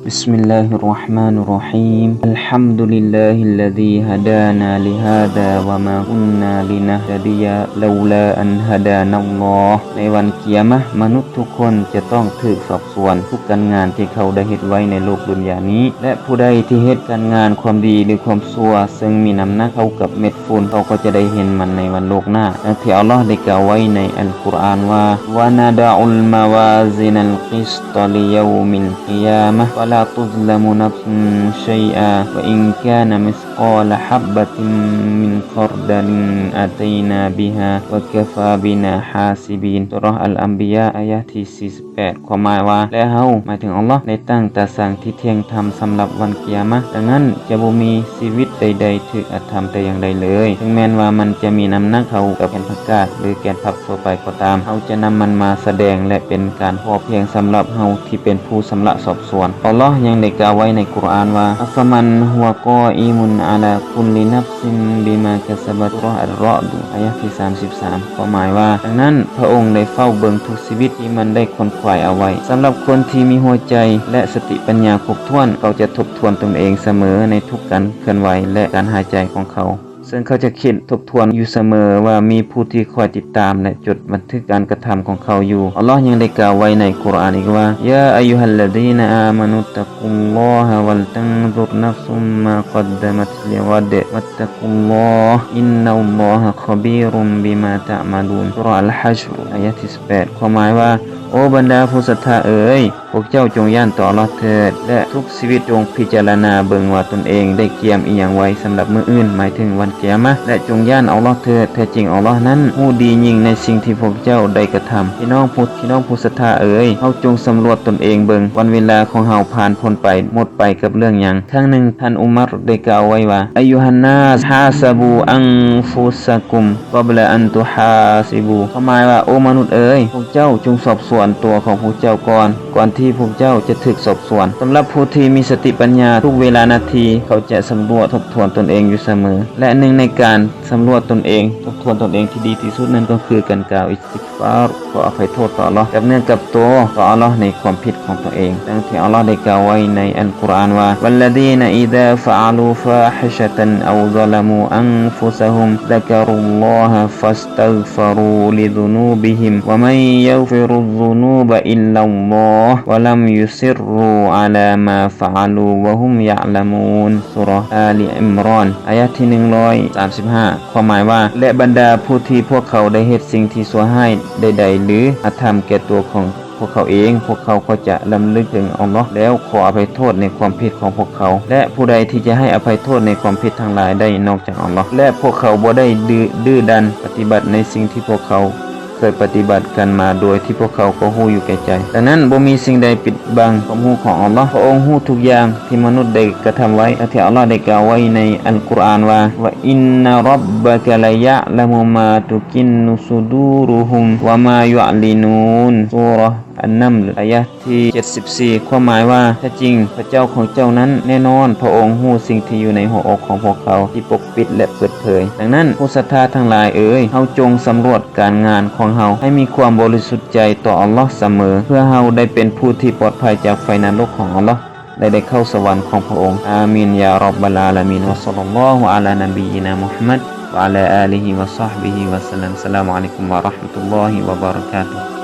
بسم الله الرحمن الرحيم. الحمد لله الذي هدانا لهذا وما كنا لنهتدي لولا أن هدانا الله. ໃນວັນກິຍາມະ ມະນຸດທຸກຄົນຈະຕ້ອງຖືກສອບສວນທຸກການງານທີ່ເຂົາໄດ້ເຮັດໄວ້ໃນໂລກດຸນຍານີ້ ແລະ ຜູ້ໃດທີ່ເຮັດການງານຄວາມດີ ຫຼື ຄວາມຊົ່ວ ເຊິ່ງມີນ້ຳໜັກເທົ່າກັບເມັດຝຸ່ນ ເຂົາກໍຈະໄດ້ເຫັນມັນໃນວັນໂລກໜ້າ. ດັ່ງທີ່ອັລລອຮ໌ໄດ້ກ່າວໄວ້ໃນອັນກຸຣອານວ່າ ونضع الموازين القسط ليوم القيامة فلا تظلم نفس شيئا وإن كان مثقال حبة من خردل أتينا بها وكفى بنا حاسبين. ສຸເຣາະ ອັລອັມບິຍາ ອາຍາທີ່ສີ່ສິບແປດ ຄວາມໝາຍວ່າ ແລະ ເຮົາ ໝາຍເຖິງອັລລອຮ໌ ໄດ້ຕັ້ງຕາຊ່າງທີ່ທ່ຽງທຳສຳລັບວັນກິຍາມະ ດັ່ງນັ້ນຈະບໍ່ມີຊີວິດໃດໆຖືກອະທຳແຕ່ຢ່າງໃດເລີຍ, ເຖິງແມ່ນວ່າມັນຈະມີນ້ຳໜັກເທົ່າກັບແກ່ນຜັກກາດ ຫຼື ແກ່ນຜັກທົ່ວໄປກໍຕາມ, ເຮົາຈະນຳມັນມາສະແດງ ແລະ ເປັນການພໍພຽງສຳລັບເຮົາທີ່ເປັນຜູ້ຊຳລະສອບສວນ. ອັລລອຮ໌ຍັງໄດ້ກ່າວໄວ້ໃນກຸຣອານວ່າ أفمن هو قائم على كل نفس بما كسبت. ສຸເຣາະ ອັລຣະອດ ອາຍາທີ່ສາມສິບສາມ ຄວາມໝາຍວ່າ ດັ່ງນັ້ນ ພະອົງໄດ້ເຝົ້າເບິ່ງທຸກຊີວິດທີ່ມັນໄດ້ຂົນຂວາຍເອົາໄວ້. ສຳລັບຄົນທີ່ມີຫົວໃຈ ແລະ ສະຕິປັນຍາຄົບຖ້ວນ, ເຂົາຈະທົບທວນຕົນເອງສະເໝີໃນທຸກການເຄື່ອນໄຫວ ແລະ ການຫາຍໃຈຂອງເຂົາ, ເຊິ່ງເຂົາຈະຄິດທົບທວນຢູ່ສະເໝີວ່າມີຜູ້ທີ່ຄອຍຕິດຕາມ ແລະ ຈົດບັນທຶກການກະທຳຂອງເຂົາຢູ່. ອັລລອຮ໌ຍັງໄດ້ກ່າວໄວ້ໃນກຸຣອານອີກວ່າ يا أيها الذين آمنوا اتقوا الله ولتنظر نفس ما قدمت لغد واتقوا الله إن الله خبير بما تعملون. ສຸເຣາະ ອັລຮັດຊ໌ ອາຍາທີ່ສິບແປດ ຄວາມໝາຍວ່າ ໂອບັນດາຜູ້ສັດທາເອີຍ, ພວກເຈົ້າຈົ່ງຢ້ານຕໍ່ອັລລອຮ໌ເຖີດ ແລະ ທຸກຊີວິດຈົ່ງພິຈາລະນາເບິ່ງວ່າຕົນເອງໄດ້ກຽມອີ່ຫຍັງໄວ້ສຳລັບມື້ອື່ນ, ໝາຍເຖິງວັນກິຍາມະ, ແລະ ຈົ່ງຢ້ານອັລລອຮ໌ເຖີດ, ແທ້ຈິງອັລລອຮ໌ນັ້ນຮູ້ດີຍິ່ງໃນສິ່ງທີ່ພວກເຈົ້າໄດ້ກະທຳ. ພີ່ນ້ອງຜູ້ ພີ່ນ້ອງຜູ້ສັດທາເອີຍ, ເຮົາຈົ່ງສຳຫຼວດຕົນເອງເບິ່ງ, ວັນເວລາຂອງເຮົາຜ່ານພົ້ນໄປ ໝົດໄປກັບເລື່ອງຫຍັງ? ຄັ້ງໜຶ່ງ ທ່ານອຸມັດໄດ້ກ່າວໄວ້ວ່າ أيها الناس حاسبوا أنفسكم قبل أن تحاسبوا. ຄວາມໝາຍວ່າ ໂອມະນຸດເອີຍ, ພວກເຈົ້າຈົ່ງສອບສວນຕົວຂອງພວກເຈົ້າກ່ອນ, ກ່ອນທີ່ພວກເຈົ້າຈະຖືກສອບສວນ. ສຳລັບຜູ້ທີ່ມີສະຕິປັນຍາ, ທຸກເວລານາທີເຂົາຈະສຳຫຼວດທົບທວນຕົນເອງຢູ່ສະເໝີ, ແລະ ໜຶ່ງໃນການສຳຫຼວດຕົນເອງ, ທົບທວນຕົນເອງທີ່ດີທີ່ສຸດນັ້ນກໍຄືການກ່າວອິສຕິກຟາຣ, ຂໍອະໄພໂທດຕໍ່ອັລລອຮ໌, ກັບເນື້ອກັບໂຕຕໍ່ອັລລອຮ໌ໃນຄວາມຜິດຂອງຕົນເອງ, ດັ່ງທີ່ອັລລອຮ໌ໄດ້ກ່າວໄວ້ໃນອັນກຸຣອານວ່າ والذين إذا فعلوا فاحشة أو ظلموا أنفسهم ذكروا الله فاستغفروا لذنوبهم ومن يغفر الذنوب إلا الله ولم يصروا على ما فعلوا وهم يعلمون. ສຸເຣາະ ອາລີ ອິມຣອນ ອາຍາທີ່ໜຶ່ງຮ້ອຍສາມສິບຫ້າ ຄວາມໝາຍວ່າ ແລະ ບັນດາຜູ້ທີ່ພວກເຂົາໄດ້ເຮັດສິ່ງທີ່ຊົ່ວຮ້າຍໃດໆ ຫຼື ອະທຳແກ່ຕົວຂອງພວກເຂົາເອງ, ພວກເຂົາກໍຈະລຳລຶກເຖິງອັລລອຮ໌ ແລ້ວຂໍອະໄພໂທດໃນຄວາມຜິດຂອງພວກເຂົາ, ແລະ ຜູ້ໃດທີ່ຈະໃຫ້ອະໄພໂທດໃນຄວາມຜິດທັງຫຼາຍໄດ້ນອກຈາກອັລລອహ ແລະ ພວກເຂົາບໍ່ໄດ້ດື້ ດື້ດັນປະຕິບັດໃນສິ່ງທີ່ພວກເຂົາເຄີຍປະຕິບັດກັນມາໂດຍທີ່ພວກເຂົາກໍຮູ້ຢູ່ແກ່ໃຈ. ດັ່ງນັ້ນ ບໍ່ມີສິ່ງໃດປິດບັງຄວາມຮູ້ຂອງອັລລອຮ. ພະອົງຮູ້ທຸກຢ່າງທີ່ມະນຸດໄດ້ກະທຳໄວ້, ດັ່ງທີ່ອັລລອຮໄດ້ກ່າວໄວ້ໃນອັນກຸຣອານວ່າ وإن ربك ليعلم ما تكن صدورهم وما يعلنون. ສຸເຣາະ ອັນນຳລ ອາຍາທີ່ເຈັດສິບສີ່ ຄວາມໝາຍວ່າ ແທ້ຈິງພະເຈົ້າຂອງເຈົ້ານັ້ນແນ່ນອນ ພະອົງຮູ້ສິ່ງທີ່ຢູ່ໃນຫົວອົກຂອງພວກເຂົາທີ່ປົກປິດ ແລະ ເປີດເຜີຍ. ດັ່ງນັ້ນ ຜູ້ສັດທາທັງຫຼາຍເອີຍ, ເຮົາຈົ່ງສຳຫຼວດການງານຂອງເຮົາໃຫ້ມີຄວາມບໍລິສຸດໃຈຕໍ່ອັລລອຮສະເໝີ, ເພື່ອເຮົາໄດ້ເປັນຜູ້ທີ່ປອດໄພຈາກໄຟນະລົກຂອງອັລລອຮ ແລະ ໄດ້ເຂົ້າສະຫວັນຂອງພະອົງ. ອາມີນ يا رب العالمين. وصلى الله على نبينا محمد وعلى آله وصحبه وسلم. السلام عليكم ورحمة الله وبركاته.